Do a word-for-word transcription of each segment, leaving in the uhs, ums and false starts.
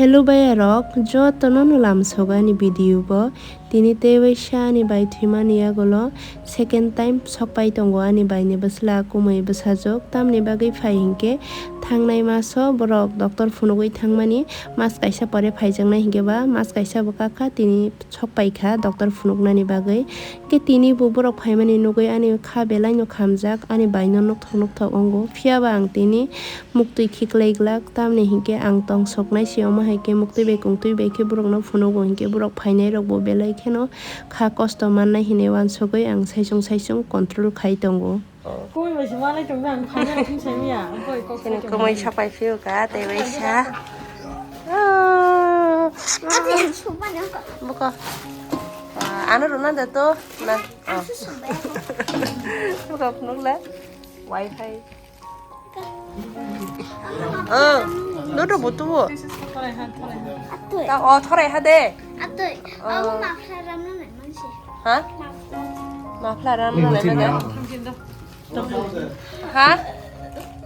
Hello bhaiya rok, jotono no lamsogo ani video bo. Tini tei waisa ani bai thwimani yagulo second time sokpai tongo ani bai ni bwsla kumui bwsajwk. Tamni bagwi phai hinkhe thangnai maso borok doctor phunugwi thangmani, mas kaisa pore phaijaknai hinkhe ba mas kaisa bo kakha tini sokpai kha doctor phunuknani bagwi. Hinkhe tini bo borok phaimani nugwi ani kha belai no khamjak, ani bai no nukthok nukthok wngo. Phiya ba ang tini muktwi khiklai glak, tamni hinkhe ang tong soknai se, omo hai khe muktwi bai kungtwi bai khe borok no phunugo, hinkhe borok phainai rok bo belai kheno kha kosto mannai hinwi uansugwi ang saichung saichung control khai tongo. Koi bai se malai tong ang phaina thung sai miya. Koi kok. Sini kumui sapai phiu ka tei bai sa. Ah. Buko. Ah, ano runa da to. Na. Oh. Buko phunuk la. Wi-Fi. Oh, dodo butu. Thorai ha, thorai ha. Atoi. Ta, oh, thorai ha de. Atoi. Oh. Abo mafla ramna nai manse. Ha? Mafla. Mafla ramna nai manse. Ha?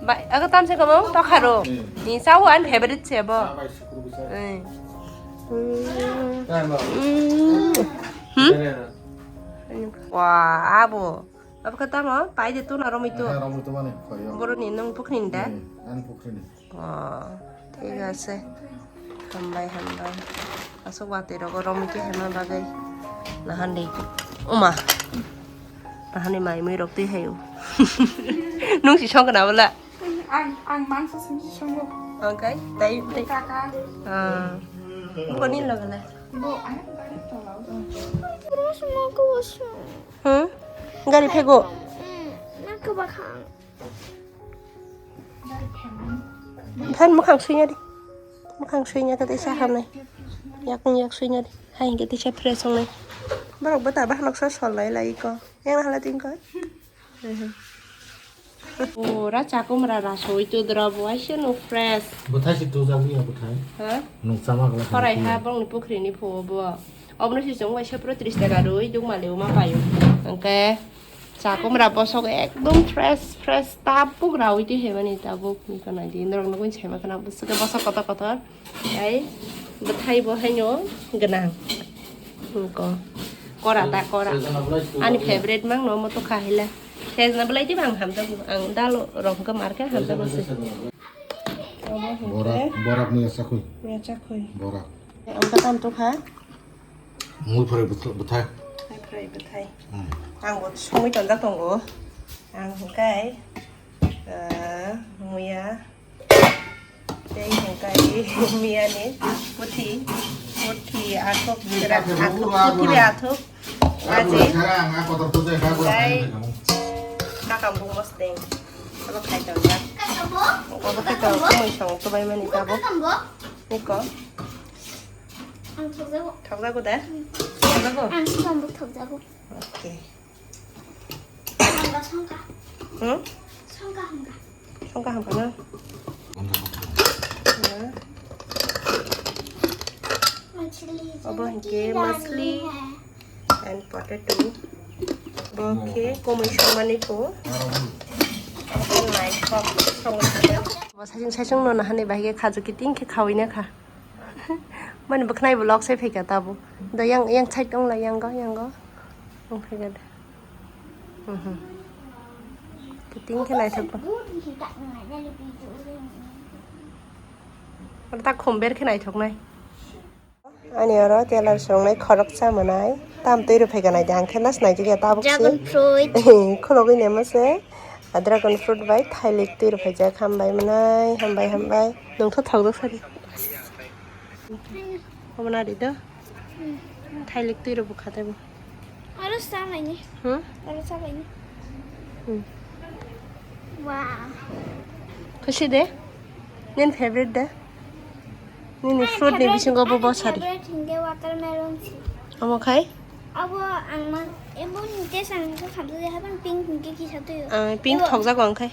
Ba, aga tamse kamang tokharo. Ni sawo an favorite se bo. Eh. Hmm? Wah, abo. Abo kata mo, pai de tu na romito. Romito mane koyo. Boro ni nung pukni da? An pukni. Oh, thik ase. Hambai, hambai. Aswk watwi rogo romwi khe hema bagwi. Nahan de. Oma. Nahani mai mui rok twi hayo. Nung si song kana bala? Ang, ang mangsa sim si songo. Okay, tai, tai. Kaka. Ah. Buko ni logo na. Bo, ang bari to lao. Hmm? Gari phego. Hmm, na ka ba khang. Phan mwkhang suinya di. Mwkhang suinya khe teisa hamnai. Yak yak suinya di. Hai hingke teisa fresh wngnai. Borok bwta bahanok sa sol lai lai ko. Yang hala ting ko. Pura chakumra rasoi tu dra bo aise no fresh. Bwthai si tu jagwi ya bwthai. Ha? Nung chama gala. Khorai ha bongni pukhri ni phuo bo. Obno si chwng waisa pura tris taka rwi duk mali ma paio. Hingke chakumra bosok ekdom fresh fresh tabuk rawi twi hai mani tabuk ni kanai di norok nugwi saima khana bwswk khe bosok kotor kotor. Ai bwthai bo haino gwnang. Ko kora ta kora. Ani favorite mang no moto kha hila. Sejna belai twi bang hamjago ang dalo rok hwnkhe mar khe hamjago se. Borak, borak ni ya chakhui. Ya chakhui. Borak. Ang ka tam to kha. Mui phrai bwtha-, bwthai. Mui phrai bwthai. Hmm. Ang bo songwi tonjak tongo. Ang hwnkhe, ah, muya. Tei hwnkhe miyani puthi, puthi athuk, athuk, puthi bai athuk. Aji. Tei kakam bung mosteng. Abo khai tongjak. Abo khai tongo, mui song tubai mani tabo. Niko. Ang thokjago. Thokjago da? Hmm. Thokjago? Ang sikhang bo thokjago. Okay. Ang ba songkha. Hmm? Songkha hamkha. Songkha hamkha na? Na? Machli. Obo jale hingke ki machli rani hai. And potato. Bo khe komui songmani pho. Bo naithok songwi. Bo saichung saichung no nahani bahai khe khaju kiting khe khawina kha. Mani bwkhnai bo lok sai phaikha tabuk. Do yang, yang side ongla, yang go, yang go. Ong phaikha de. Mhm. Kiting khe naithok. Oro ta khumber khe naithoknai. Ani oro telar songnai khoroksa mwnai. Tam twi rw phaikha naidi, ang khe nas naijak ya tabuk se. Dragon fruit. Khulogwi naima se. A dragon fruit bai thailik twi rw phaijak. Hambai mwnai, hambai, hambai. Nwng tho thokjak sari. Obo nari do. Hmm. Thailik twi rw bwkha tei bo. Aro sa laini. Hmm? Aro sa laini. Hmm. Wow. Khusi de? Nini favorite de? Nini fruit ni bisingo bo bo sari. Favorite hingke watermelon si. Omo khai? Abo ang ma, ebo ni taste ang khe khamjak ya, haban pink hingke kisa tuyo. Ah, pink thokjago ang khai.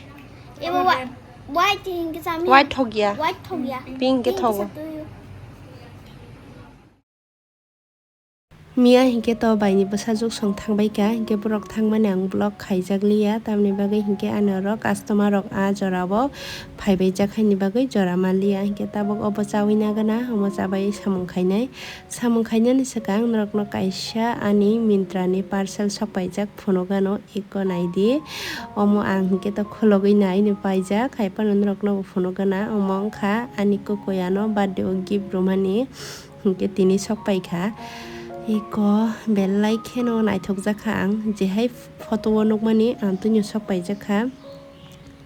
Ebo wa-, white hingke chami. White thok ya. White thok ya. Pink hingke thogo. Kisa tuyo. Miya hinkhe to baini bwsajwk song thangbai kha, hinkhe borok thangmani ang vlog khaijak liya, tamni bagwi hinkhe ani oro customer rok a jora o phaibai jak haini bagwi jora manliya, hinkhe tabuk obo chawi nagana, omo chabai samung khainai. Samung khainani swkang norokno kaisa ani Myntra ni parcel sokpaijak phunukgano, eko naidi. Omo ang hinkhe to khulogwi naino paijak, haiphano norokno bo phunukgana, omo wngkha ani kukuiano birthday o gift rwmani. Hinkhe tini sokpaikha. Eko belai kheno naithokjakha ang, jehai photo o nukmani ang twino sokpaijakha.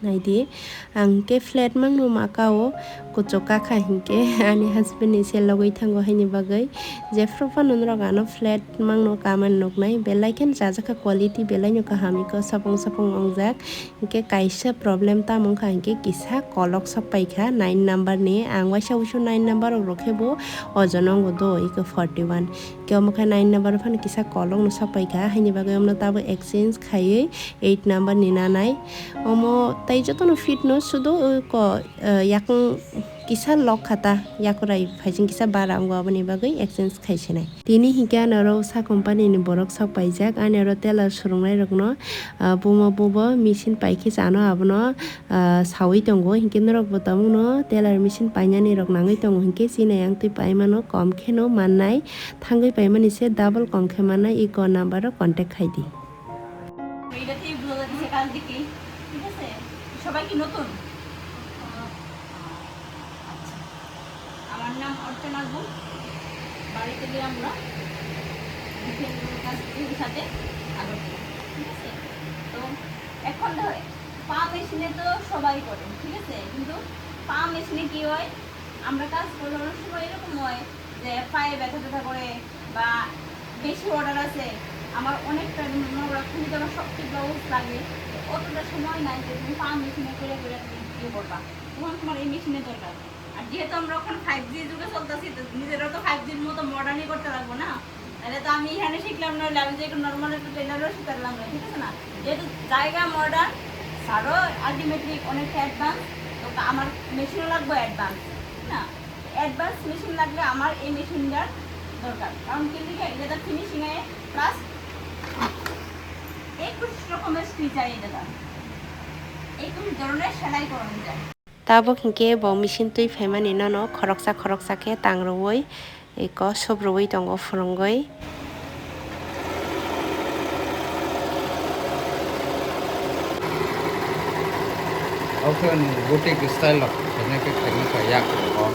Naidi, ang hinkhe flat mangno makao kuchuk kakha hinkhe ani husband ni se logwi thango haini bagwi. Jephru phano norok ano flat mangno kamani nuknai, belai kheno chajakha, quality belaino kaham, eko sapung sapung wngjak. Hinkhe kaisa problem tamo wngkha hinkhe kisa kolok sokpaikha nine number ni, ang waisa wuisu nine number rok rwkhe bo ojon wngo do, eko forty one. Hinkhe omo khe nine number phano kisa kolokno sokpaikha, haini bagwi omno tabuk exchange khaiwi eight number ni nanai. Omo tai jotono fit no sudo, eko, eh, yakung kisa lok kha ta, yakurai phaising kisa bara wngo, aboni bagwi exchange khaisinai. Tini hinkhe ani oro usa company ni borok sokpaijak, ani oro tailor swrwngnairokno, ah, bumo bubo machine paikhe chano abono, ah, sawi tongo, hinkhe norokbo tabukno tailor machine painani rok nangwi tongo hinkhe chini ayang twi paimano kom kheno mannai, thangwi paimani se double kom khe mannai, eko number o contact khaidi. এটা থেকে ব্লাউজ দিছে কাল থেকে, ঠিক আছে? সবাই কি নতুন? আচ্ছা। আমার নাম অর্চনা গুহ, বাড়ি তেলিয়ামুড়া, বিশেষ কাজ সাথে আগরতলা, ঠিক আছে? তো এখন ধরে পা মেশিনে তো সবাই করে, ঠিক আছে? কিন্তু পা মেশিনে কি হয়, আমরা কাজ করলে অনেক সময় এরকম হয় যে পায়ে ব্যথা ব্যথা করে বা বেশি অর্ডার আছে, আমার অনেকটা মনে করো খুবই আমার সবটি ব্লাউজ লাগে, তো অতটা সময় নাই যে তুমি পা মেশিনে করে করে তুমি ইয়ে করবা, তখন তোমার এই মেশিনের দরকার। আর যেহেতু আমরা এখন ফাইভ জি যুগে চলতেছি, তো নিজেরা তো ফাইভ জির মতো মডার্নই করতে লাগবো না, তাহলে তো আমি এখানে শিখলাম না, আমি যে নর্মাল একটা টেলারও শিখতে পারলাম না, ঠিক আছে না? যেহেতু জায়গা মডার্ন, স্যারও আলটিমেটলি অনেক অ্যাডভান্স, তো আমার মেশিনও লাগবে অ্যাডভান্স, ঠিক না? অ্যাডভান্স মেশিন লাগলে আমার এই মেশিনটার দরকার, কারণ কি লিখে এটা তার ফিনিশিং এ প্লাস একুশ রকমের স্টিচ আছে, এটা তার একুশ ধরনের সেলাই করানো যায়। Tabuk hinkhe bo machine twi phaimani nono khoroksa khoroksa khe tang rwui, eko sop rwui tongo phwrwngwi. Oke, boutique style rok khaina khe khaina kha yak rok.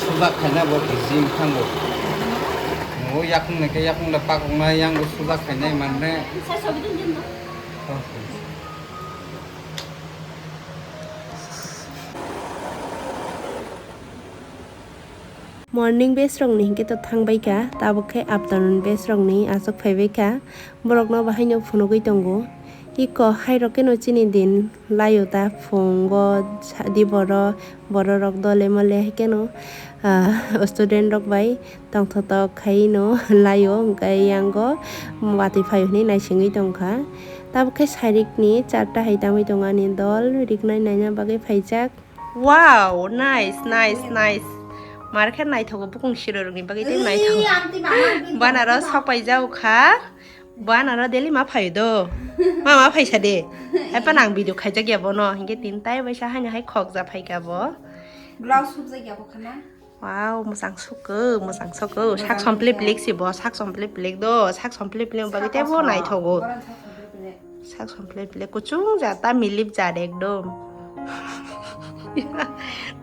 Sujak khaina bo easy wngkha bo. Bo yakung nai khe yakung le pakoknai, yang bo sujak khainai manre. Morning batch rokni hinkhe to thangbai kha, tabuk khe afternoon batch rokni aswk phaibai kha, borokno bahaino phunugwi tongo. Iko hairok kheno chini din laio ta, phungo sa-, diboro, bororok dole mole hai kheno, ah, student rok bai tongthotok khaino laio, hwnkhe yango watwi phaio hinwi naisingwi tongkha. Tabuk khe sairikni charta hai tangwi tongo ani dol, riknai naina bagwi phaijak. Wow, nice, nice, nice. Mar khe naithogo, bukung sirorokni bagwi tei naithogo. Banaro sokpaijao kha. Banaro daily ma phaio do. Ma, ma phaisa de. Hai phano ang video khaijak ya bono. Hinkhe tin tai baisa haino hai khokja phaikha bo. Blouse subjak ya bo khana. Wow, mwchang sukho, mwchang sukho. Sak somple plek si bo, sak somple plek do, sak somple plek bagwi tei bo naithogo. Sak somple plek kuchung ja ta milip ja de ekdom.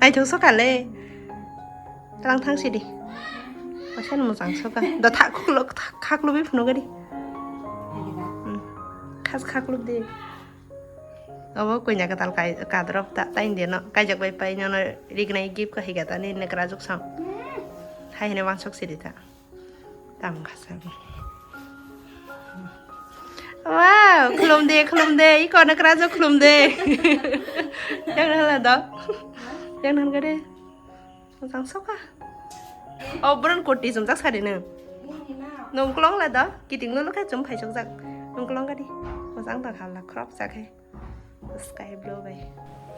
Naithok sokha le. Tlang thang sidi. Asal mwchang sokha. Da thak khulok, thak, khak lubi phunuk di. Hmm. Khas khak lub di. Obo koina kwtal kai, kadrop ta, ta India no. Kaijak bai pai no, no, rignai gift ka higa ta ni nekra juk sam. Hai hene wansok sidi ta. Tam khasa. Wow, khulum de, khulum de, iko na kerajo khulum de. Yang na hala do. Yang nan gade. Mojang soka. Oh, buran koti jumjak sari nang. Nung kulong la do, kiting lulu khe jum phai sokjak. Nung kulong gadi. Mojang ta hala crop jak hai. Sky blue bai.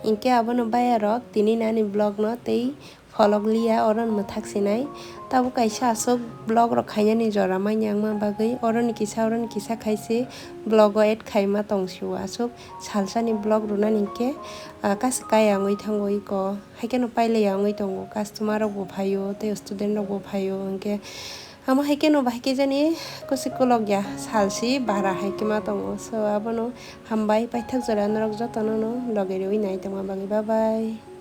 Hinkhe abono bayarok tini nani vlog no tei pholok liya, oro no mwthak sinai. Tabuk kaisa aswk vlog rok khainani jora manya wngma bagwi, oro ni kisa, oro ni kisa khaise vlog o add khaima tong sio. Aswk salsa ni vlog rwnani hinkhe, ah, kasa kaya wngwi thango iko. Haikhe no pailaiya wngwi tongo, customer rok bo phaio, tei student rok bo phaio, hinkhe amo haikhe no bahai khe jani kusi kolok ya, salsi bara haikhe ma tongo. So abono hambai, paithak jora norok jotono no loge rwi nai tongma bagwi, bye bye.